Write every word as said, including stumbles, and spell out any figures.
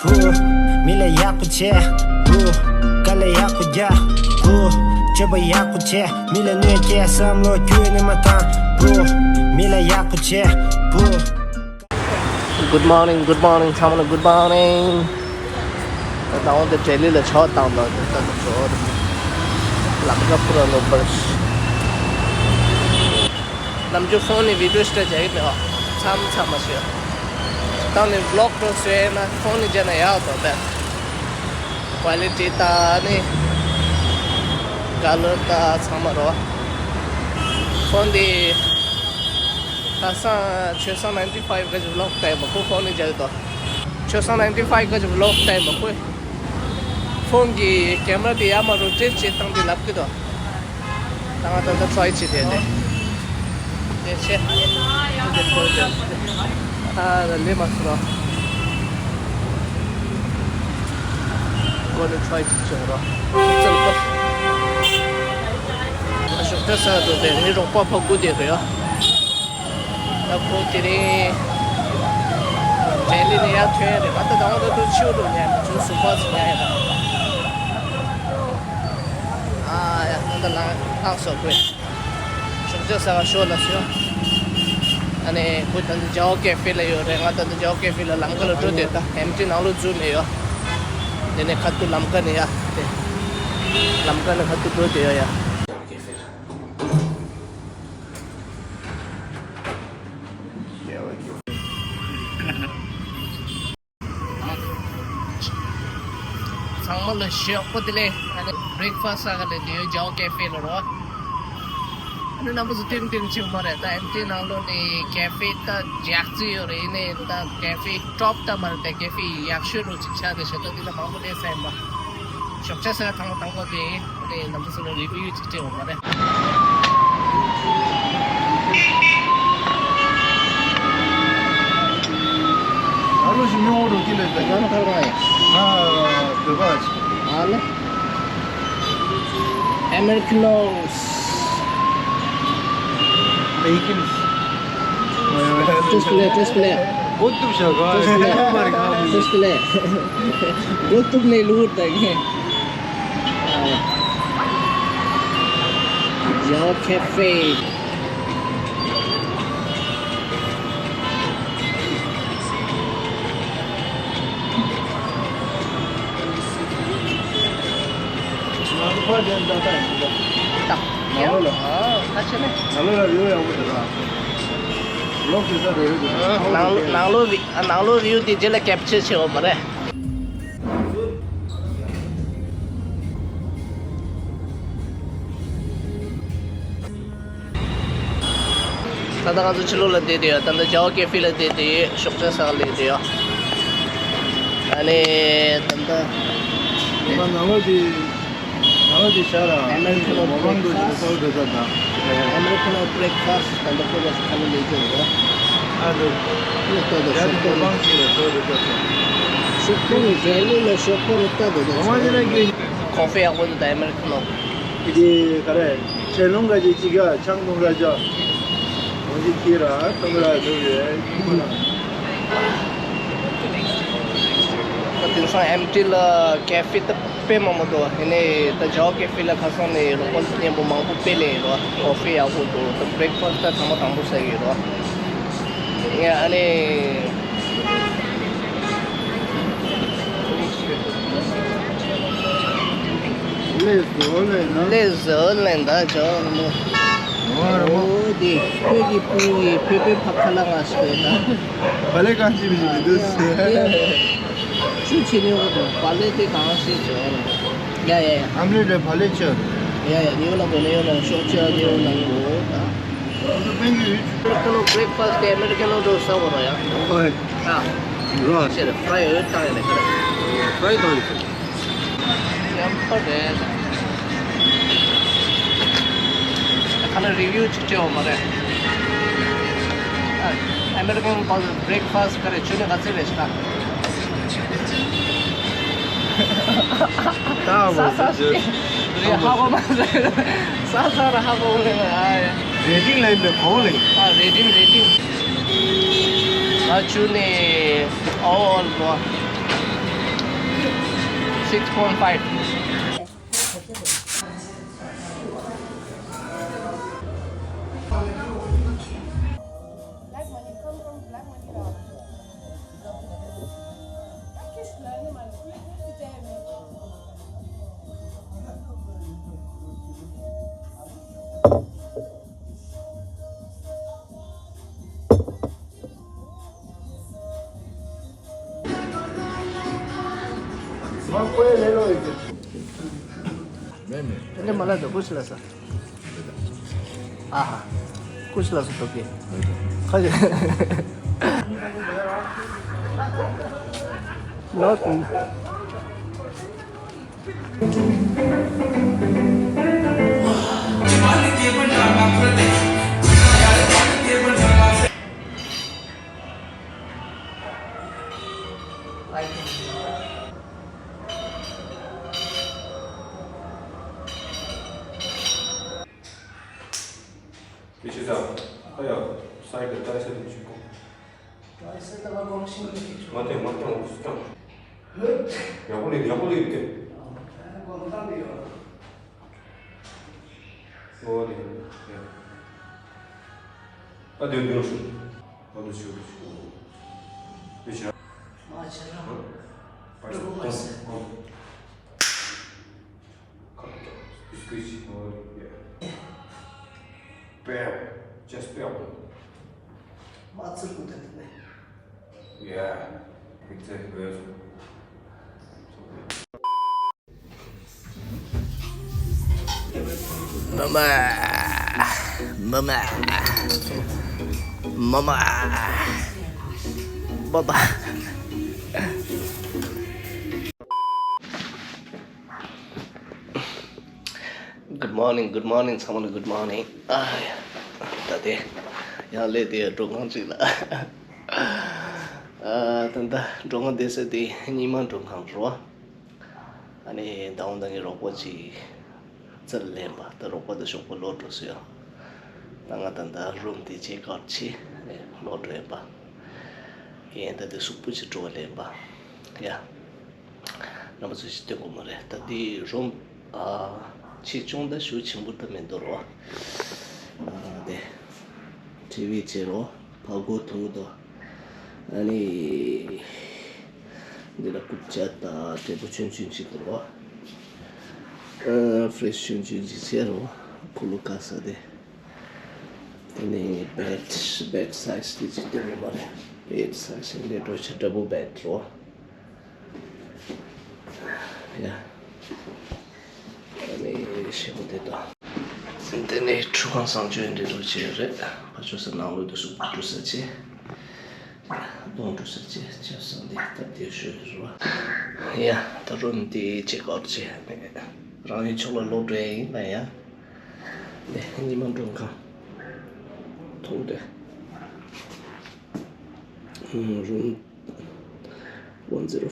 བུ། མི་ལ་ཡག་པོ་བྱེད། བུ། དཀའ་ལས་ཡག་པོ་རྒྱག་བུ། སྤྱོད་པ་ཡག་པོ་བྱེད། མི་ལ་གནོད་སྐྱེལ་བསམ་བློ་ཁྱོད་ནི་མ་བཏང་། བུ། མི་ལ་ཡག་པོ་བྱེད། བུ། Good morning, good morning, ཚང་མ་ལ་good morning. ད་ལྟ་འོང་དེ་ལྡི་ལི་ལ་ཆོག་བཏང་དང་དེ་ལྟ་དུ་ཆོག་ལམ་ཁ་ཕུ་ར་ལོ་པར། ནམ་རྒྱུན་ཕོན་ནས་བི་ཌིའོ་ཤིག་བྱ་གི་མེད་པ། མཚམས་མཚམས་མ་ཤེས། ད་ནི་བི་ལོག་འགྲོ་ཟེར་ན་ཕོན་ནས་བྱས་ན་ཡག་འདུག་པས། ཀོ་ལི་ཊི་ད་ནི་ཀ་ལར་ད་ཚང་མ་རོ། ཕོན་འདི་ཁ་སང་ཆོས་བཟང་ninety five ག་ཅིག་བི་ལོག་བལྟས་མ་ཁོ་ཕོན་ནས་བྱས་འདུག་ཆོས་བཟང་ninety five ག་ཅིག་བི་ལོག་བལྟས་མ་ཁོ། ཕོན་གྱི་ཀེམ་ར་དེ་ཡར་མར་རོ་ཊེཊ་བྱེད་སྟངས་དེ་ལབ་ཀྱི་འདུག་ད་ང་ད་ལྟ་ཊི་རའེ་བྱེད་དེ་ནས། དེ་ཆེ། ཨ་ལ་ལེ་མ་སུ་རོ། ཀོ་ནི་ཊི་རའེ་བྱེད་ཆོག་རོ། ཙམ་པ། ཞོགས་ཇ་ཟ་འདུག་པས་ངའི་རོགས་པ་ཕ་སྐུ་དེ་རེད། ད་ཁོ་དེ་རིང་ལྡི་ལི་ནས་ཡར་ཐོན་རེད་པ། ད་དང་པོ་ད་དུང་ཕྱི་དྲོ་ཉལ་ནས་ཆུ་སུ་པ་ཟིག་ཉལ་ཡོད་རེད། ཨ་ཡ་ད་ལྟ་ལངས་ལངས་སོང་ཁོས། ཞོགས་ཇ་ཟ་ག་ཤོག་ལབ་སོང་། ཨ་ནི་ཁོ་ད་ལྟ་ཇའོ་ཀེ་ཧྥེ་ལ་ཡོད་རེད། ང་ད་ལྟ་ཇའོ་ཀེ་ཧྥེ་ལ་ལམ་ཁ་ལ་འགྲོ་བསྡད། ད་ཨེམ་ཊི་ནང་ལོགས་འཛུལ་ནས་ཡོད། དེ་ནས་ཁ་ཐུག་ལམ་ཁ་ནས་ཡ་དེ། ལམ་ཁ་ནས་ཁ་ཐུག་འགྲོ་བསྡད་ཡོད་ཡ། ཚང་མ་ལ་ཞོགས་པ་བདེ་ལེགས། ཨ་ནི་བྷི་རེག་ཕ་སི་ཟ་ག་སླེབས་བསྡད་ཡོད། ཇའོ་ཀེ་ཧྥེ་ལ་རོ། ཨ་ནི་རྣམ་པ་ཚོ་ཏིང་ཏིང་ཆེ་བོ་མ་རེད། ད་ཨེམ་ཊི་ནང་ལོགས་ནས་ཀེ་ཧྥེ་ད་རྒྱག་རྩིས་ཡོད་རེད། ཡིན་ནའི་ད་ཀེ་ཧྥེ་ཊོབ་ད་མ་རེད། ད་ཀེ་ཧྥེ་ཡག་ཤོས་རུ་ཅིག་ཆགས་བསྡད་ཤག་ད་འདི་ལ་མང་པོ་སླེབས་ས་ཡིན་པ། ཞོགས་ཇ་ཟ་ཐེངས་མ་དང་པོ་དེ་ཡིན། ཨ་ནི་རྣམ་པ་ཚོ་ལ་རི་བིའུ་ཅིག་སྤྲད་འོང་བ་རེད། ཨ་ལོ་ཞིག་ཉོ་འོང་རོགས་ཀྱི་ལས་ད་ང་ཐག་རང་ཡིན། ང་བོད་པ་ཅིག་ཨ་ལེ། Americanos. Americans. Display, display. Go to Shaka. Display. Display. Go to me, Lourdes. Your cafe. ནང་ལོགས་ལ་ལོག་དེ་ས་རེ་རེ་དེ་ནང་ལོགས་ནང་ལོགས་བི་ནང་ལོགས་བིའུ་དེ་རྗེས་ལ་ཀེབ་ཅར་བྱེད་འོང་མ་རེད། ད་ལྟ་ང་ཚོ་ཕྱི་ལོགས་ལ་བསྡད་དེ་ཡོད། ད་ལྟ་ཇའོ་ཀེ་ཧྥེ་ལ་བསྡད་དེ་ཡོད། ཞོགས་ཇ་ཟ་ག་སླེབས་དེ་ཡོད། ཨ་ནི་ད་ལྟ་ང་ནང་ལོགས་དེ་ནང་ལོགས་དེ་ཤར་ལ་ཨ་མེ་རི་ཁན་ནོ་བོ་ཝང་དུ་ཅིག་ལ་ཚོར་འགྲོ་ས་དང་། ཨ་མེ་རི་ཁན་ནོ་བྷི་རེག་ཕ་སི་ད་ལྟ་ཁོ་ལ་ཁ་ལ་ལས་ཀྱི་ཡོད། ཨ་འདུག་ལ་ལྟོས་དང་ཡ་དེ་ཞོགས་པ་བོ་ཝང་ཅིག་ལ་ཚོར་འགྲོ་ས་དང་། ཞོགས་པ་རེད། ལས་ལ་ཞོགས་པ་རེད། ལྟ་དང་ད་བོ་ཝང་ཅིག་ལ་ཀོ་ཧྥེ་ཡག་པོ་འདུག་ད་ཨ་མེ་རི་ཁན་ནོ། དེ་ག་རེ། ཆེ་ལུང་ག་ཅིག་ཅིག་ག་ཆང་འཐུང་ས་ཅག་འོ་འདི་ཁྱེར་ར་འཐུང་ར་འདུག་རེད། ཁོ་ན། ད་དེང་སང་ཨེམ་ཊི་ལ་ཀེ་ཧྥེ་ད་དཔེ་མང་པོ་འདུག་ཡིན་ནའི་ད་ཇའོ་ཀེ་ཧྥེ་ལ་ཁ་སང་ནས་རོགས་པ་མཉམ་པོ་མང་པོ་སྤེལ་ལེ་ཡིན་རོ། ཀོ་ཧྥེ་ཡག་པོ་འདུག་ད་བྷི་རེག་ཕ་སི་ད་ཚང་མ་དང་པོ་ཟ་གི་ཡོད་རོ། ཡ་ཨ་ནི། ལས་བཟོ་ལས་ན། ལས་བཟོ་ལས་ད་ཅོ་ལོ། ཨོ་དེ་ཁོས་ཀྱི་བུ་ཡི་ཕེ་པེ་ཕ་ཁ་ལ་ང་ཤེས་ན། བ་ལེ་གང་ཅི་མི་ཅི་མི་འདུག་ཟེར། ཆུ་ཆེ་ནི་འོ་དོ་བ་ལེ་དེ་གང་ཤེས་ཅོ་ལོ། ཡ་ཡ་ཡ། ཨམ་ལེ་ལེ་བ་ལེ་ཆོ། ཡ་ཡ་ནིའུ་ལ་གོ་ནིའུ་ལ་ཤོག་ཆ་ནིའུ་ལ་གོ་ད། ཨ་མེ་རི་ཁན་ནོ་བྷི་རེག་ཕ་སི་ཨ་མེ་རི་ཁན་ནོ་འགྲོ་ས་གོ་རོ་ཡ། ཨོ་ཡ། ཨ། རོ། ཆེ་རེ་ཕ་རའི་ཡོད་བཏང་ཡོད་ལེ་ཁ་རེ། ཕ་རའི་བཏང་ཡོད། ཡང་ཕ་རེད། ཁ་ན་རི་བིའུ་ཅིག་སྤྲད་འོང་མ་རེད། ཨ། ཨ་མེ་རི་ཁན་བྷི་རེག་ཕ་སི་ག་རེ་ཆུ་ནི་ག་ཚད་རེད་ཤག་ད་ས་ས་ཤི་རེད། ཧ་གོ་མ་ཟེར། ས་ས་ར་ཧ་གོ་མ་ཟེར། ཨ་ཡ། རེ་ཏིང་ལ་ཡིན་པའི་གོང་ལ་ཡིན། ཨ་རེ་ཏིང་རེ་ཏིང་། ད་ཆུ་ནི་ཨོལ་རོ། Six point five. དེ་འདྲ་མ་ལབ་དང་། ཀུ་ཤི་ལགས་སོ། ཨ་ཧ། ཀུ་ཤི་ལགས་སོ། ཐོབ་ཀྱི། ཁ་ཅིག་ལོ་དང་། དེ་བྱས་ཙང་། ཨ་ཡ། སའི་ཌི་ལ་ཏའི་སེ་དེ་བྱེད་དགོས། ཏའི་སེ་ད་ལ་གོམས་ཤིང་ལ་ཁྱེད་ཆོ། མ་བསྟན་མ་བསྟན་འོང་སུ་ཀྱང་། ཡག་པོ་ལས་ཡག་པོ་ལས་ཡོད་ཀྱི། གོམས་སྟངས་དེ་ཡོད། ཨོ་ལེ་ལེ། ཨ་དེ་འདུག་ཤོག་ཨ་དེ་ཤོག་ཤོག་དེ་བྱས། མ་བྱས་ར། ཨ། པ་ཆ་གོམས་གོམས། Biscuit, oh, yeah. Bam. Just bam. མ་ཚིག་གུ་དེ་དེ་ནས། Yeah. Exactly. མ་མ། མ་མ། མ་མ། མ་མ། Good morning, good morning, ཚང་མ་ལ་good morning. ཨ་ཡ། ད་དེ་ཡང་སླེབས་དེ་མགྲོན་ཁང་ཅིག་ལ། ཨ་ད་ད་མགྲོན་ཁང་བསྡད་ས་དེ་རྙིང་མ་མགྲོན་ཁང་རེད་བ། ཨ་ནི་ཟླ་བ་ད་ངའི་རོགས་པ་ཅིག་རྩར་ལེན་པ། ད་རོགས་པ་དང་ཞོགས་པ་ལོག་འགྲོ་སྲིད་ཡོད། ད་ང་ད་ད་རུམ་དེ་ཅིག་ཀའུཊ་བྱས་ནས་ལོག་འགྲོ་ཡིན་པ། ཡིན་ད་དེ་གཟུགས་པོ་ཅིག་བྲོ་བ་ལེན་པ། ཡ། རྣམ་པ་ཚོས་ཅིག་སྟོན་དགོས་མ་རེད། ད་འདི་རུམ་ཨ་ཆེ་ཆུང་ད་ཞུ་ཆེན་པོ་ད་མི་འདུག་རོ། ཨ་དེ་ཊི་ཝི་བྱེད་རོ། ཕ་གོ་ཐུང་དོ། ཨ་ནི་འདི་ལ་རྐུབ་བཀྱག་ད་དེ་པོ་ཆུང་ཆུང་ཅིག་འདུག་རོ། ཨ་ཕི་རིཇ་ཆུང་ཆུང་ཅིག་བྱེད་རོ། ཁུ་ལུ་ཀ་ས་དེ། ཨ་ནི་བེཌ་བེཌ་སའི་ཛི་དེ་ཅིག་སྟོན་དགོས་མ་རེད། བེཌ་སའི་ཛི་འདི་འགྲོ་ཆ་ཌབ་བལ་བེཌ་རོ། ཡ། ཨ་ནི་ཞེ་པོ་དེ་དང་། དེ་ནས་ཁྲུས་ཁང་གསང་སྤྱོད་འདི་འདྲ་བྱས་རེད། ཕར་ཕྱོགས་སུ་ནང་ལོགས་དུ་སུ་བཀྲུ་ས་བྱས། གདོང་བཀྲུ་ས་བྱས། ཆབ་གསང་འདི་སྟབས་བདེ་ཤོས་རེད་བ། ཡ། ད་རུམ་འདི་ཅེག་ཨའུཊ་བྱས་ནས་རང་ཡུལ་ཕྱོགས་ལ་ལོག་འགྲོ་ཡ་ཡིན་ན་ཡ། འདི་རྙིང་མ་མགྲོན་ཁང་མཐོང་དུས། རུམ་ཝན་ཛི་རོ།